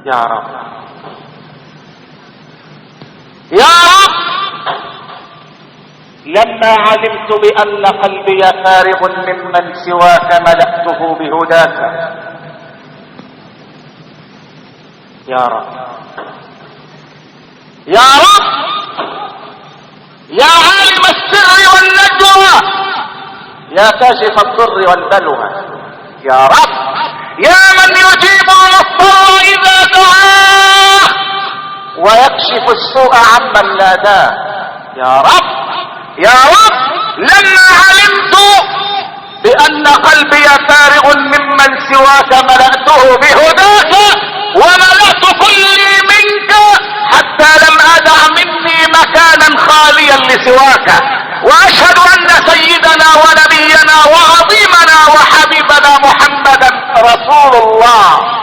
يا رب، يا رب، لما علمت بأن قلبي فارغ ممن سواك ملأته بهداك. يا رب، يا رب، يا عالم السر والنجوى، يا كاشف الضر والبلوى، يا رب، يا من يجيب المضطر إذا دعاه ويكشف السوء عمن ناداه. يا رب، يا رب، لما علمت بأن قلبي فارغ ممن سواك ملأته بهداك، وملأت كلي منك حتى لم أدع مني مكانا خاليا لسواك. وأشهد أن سيدنا ونبينا وعظيمنا وحبيبنا محمدا رسول الله.